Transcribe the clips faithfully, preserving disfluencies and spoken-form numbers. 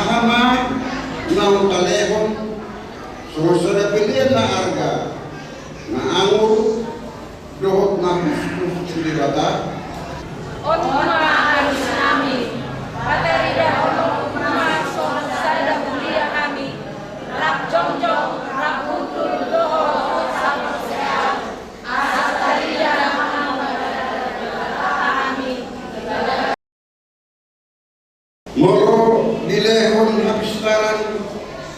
Aha ma naung talehon songon sada pelean na arga, na anggur, dohot na hustus tu Debata? On ma alusnami, pataridahon ma songon sada huria hami, rap jongjong, rap hundul dohot haporseaon, asa tarida ma hami. Molo dilehon hapistaran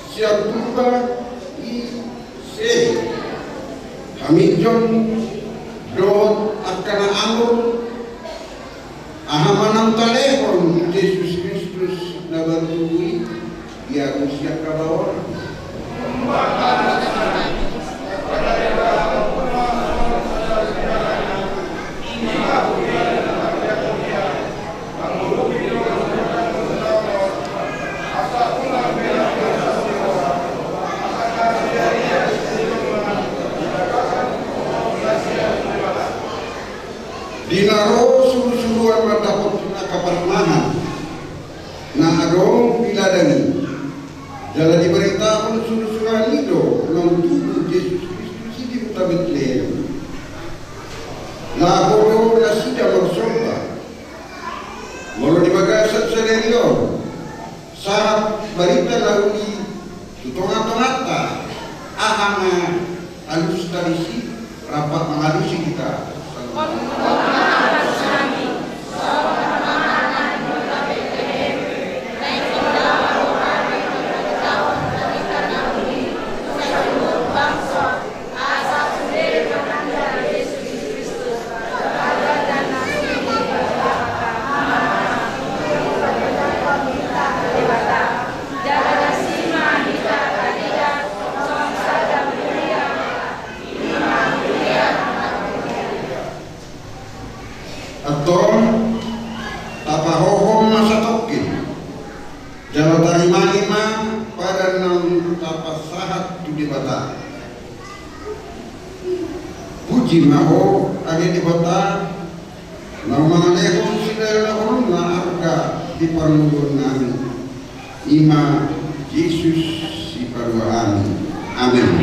sian Purba, ise, haminjong dohot angka na anggur, aha ma naung talehon Jesus Kristus na baru tubu i? Ia usia kabawan. Di na ro surusuruan mandapothon angka parmahan na adong di ladang i, jala dibaritahon surusuruan i do naung tubu Jesus Kristus i di huta Betlehem. Laho do nasida marsomba. Molo di bagasan sadari on, sahat barita na uli tu tongatonganta, aha ma alusta disi? Rap mangalusi hita. Antong, tapahohom ma satongkin, jala tarimangi ma padan naung tapasahat tu Debata. Puji ma Ho, ale Debata, naung mangalehon sidalan na holong na arga di parngoluonnami. I ma Jesus Sipaluahami. Amen.